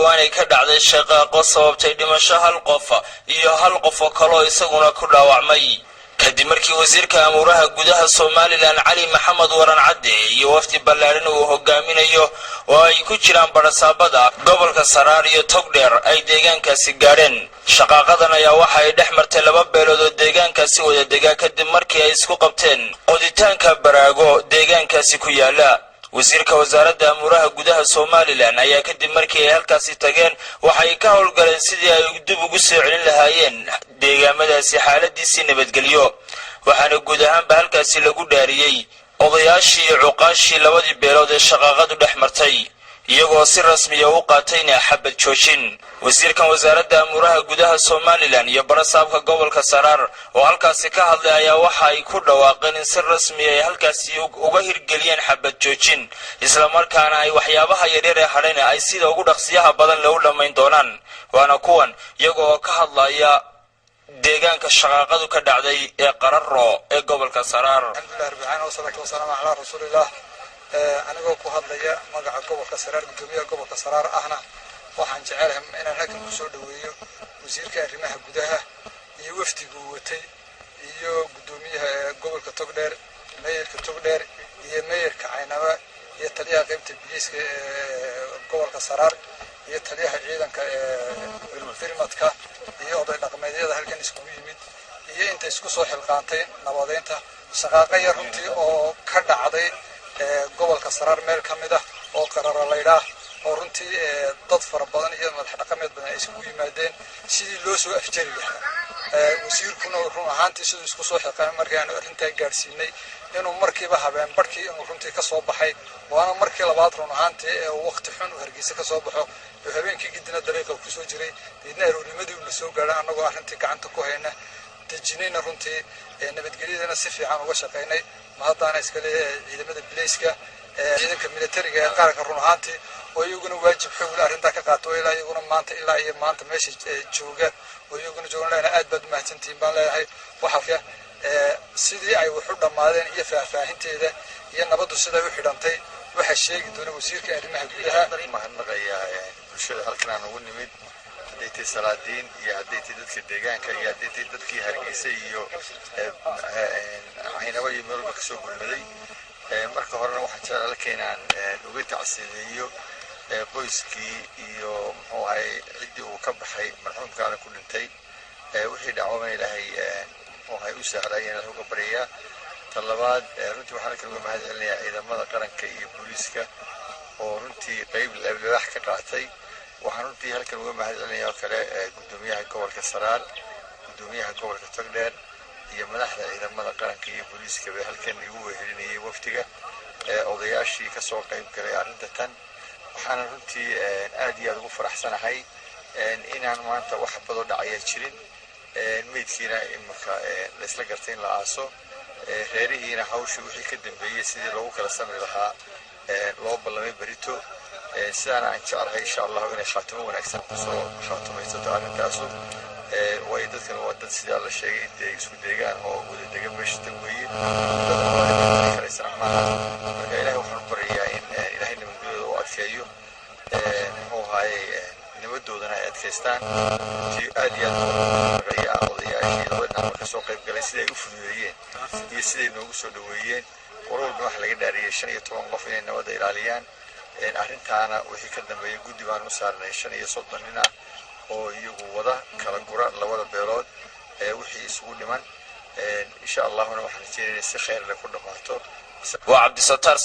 Dhowaan ay ka dhacday shaqaaqo sababtay dhimasho hal qof iyo hal qof oo kaloo isaguna ku dhaawacmay, kadib markii wasiirka amuuraha gudaha Somaliland, Cali Maxamed Waran Cadde, iyo wafdi ballaadhan uu hogaaminayo oo ay ku jiraan barasaabada gobolka Saraar iyo Togdheer ay deegaankaasi gaadheen. Shaqaaqadan ayaa waxa ay dhex martay laba beelood oo deegaankaasi wada degaa, kadib markii ay isku qabteen qoditaanka baraago deegaankaasi ku yaala. Wasiirka wasaaradda amuuraha gudaha Somaliland ayaa kadib markii ay halkaasi tageen waxay ka howlgaleen sidii ay dib ugu soo celin lahaayeen deegaamadaasi xaaladiisii nabadgelyo, waxaana guud ahaanba halkaasi lagu dhaariyey odayaashii iyo cuqaashii labadii beelood ee shaqaaqadu dhex martay, iyagoo si rasmiya u qaatayna xabad joojin. Wasiirkan wasaaradda amuuraha gudaha Somaliland iyo barasaabka gobolka Saraar oo halkaasi ka hadlay ayaa waxa ay ku dhawaaqeen in si rasmiya ay halkaasi uga hirgeliyeen xabad joojin, islamarkaana ay waxyaabaha yaryar ee hadhayna ay sida ugu dhaqsiyaha badan le u dhammayn doonaan. Waana kuwan iyaga oo ka hadlaya deegaanka shaqaaqadu ka dhacday ee Qararo ee gobolka Saraar. Alxamdulilah rabbil caalamiin, wasalaatu wasalaamu calaa rasuulillah. Anigoo ku hadlaya magaca gobolka Saraar, guddoomiyaha gobolka Saraar ahna, waxaan jecelahay inaan halkan kusoo dhaweeyo wasiirka arrimaha gudaha iyo wafdiguu watay iyo guddoomiyaha gobolka Togdheer, meeyarka Togdheer iyo meeyarka Caynaba iyo taliyaha qaybta biliiska ee gobolka Saraar iyo taliyaha ciidanka ee firmadka iyo oday dhaqameedyada halkan iskugu yimid iyo inta isku soo xilqaantay nabadeynta shaqaaqa yar runtii oo ka dhacday gobolka Saraar meel ka mid ah oo Qarara laydhaah, oo runtii dad fara badan iyo madax dhaqameed badan ay isugu yimaadeen sidii loo soo afjari lahaa. Wasiirkuna run ahaantii siduu isku soo xilqaamay markii aanu arrintaa gaadhsiinay inuu markiiba habeen barhkii inuu runtii kasoo baxay, waana markii labaad run ahaantii ee uu waqti xun uu Hargeysa kasoo baxo oo habeenkii gidina dariiqa kusoo jiray, deedna aroornimadii uuna soo gaadhay annagoo arrintii gacanta ku hayna, dejinayna runtii, nabadgelyadana si fiican uga shaqaynay. Ma haddaana iskale ciidamada bileyska, ciidanka militariga ee qaranka run ahaantii oo iyaguna waajib xoog leh arrintaa ka qaato, oo ilaa iyaguna maanta ilaa iyo maanta meesha jooga oo iyaguna joogan lehna, aad baad umahadsantihiin baan leeyahay. Waxaa sidii ay wax u dhammaadeen iyo faahfaahinteeda iyo nabaddu siday u xidhantay waxaa sheegi doona wasiirka arrimaha gudaha. Mahadnaqayaa bulshada halkan aan ugu nimid, hadday tahay salaadiin iyo hadday tahay dadka deegaanka iyo hadday tahay dadkii Hargeysa iyo Caynabo iyo meel walba kasoo gurmaday. Marka horena waxaan jeclaa halka inaan uga tacsiideeyo qoyskii iyo muxuu ahay ciddii uu ka baxay marxuumkaana ku dhintay. Wixii dhacwamana Ilaahay muxuu ahay u sahla ayaan Ilahay uga baryayaa. Tan labaad, runtii waxaan halkan uga mahad celinayaa ciidamada qaranka iyo booliiska oo runtii qayb libaax ka qaatay. Waxaan runtii halkan uga mahad celinaya oo kale guddoomiyaha gobolka Saraar, guddoomiyaha gobolka Togdheer iyo madaxda ciidamada qaranka iyo booliiska bay halkan igu wehelinayay wafdiga, odayaashii kasoo qayb galay arrinta tan. Waxaana runtii aad iyo aad ugu faraxsanahay inaan maanta wax badoo dhacaya jirin, meydkiina imika laisla gartay in la aaso, reerihiina hawshii wixii ka dambeeyey sidii loogu kala samri lahaa loo ballamay berito. Sidaana aan jeclahay, insha Allahu, inay khaatimo wanaagsan kusoo khaatumaysato arrintaasu, waayo dadkan waa dad sidaa la sheegay dee isku deegaan oo wada degan meesha tan weeye, dad karaysana maaha. Marka Ilahay waxaan u baryayaa in Ilahay nabadgelyada u adkeeyo, muxuu ahaayey, nabadoodana ay adkaystaan. Runtii aad iyo aad ayaa odayaashii laba dhinacba kasoo qayb galay siday u fududeeyeen iyo siday noogu soo dhaweeyeen. Qolo walba waxaa laga dhaariyey 15 qof inay nabadda ilaaliyaan. Arrintaana wixii ka dambeeyay guddi baan u saarnay 35 nin ah oo iyagu wada kala gura labada beelood wixii isugu dhiman. Insha Allahuna waxaan rajeynaya si khayr leh ku dhammaato. Waa Cabdisataar.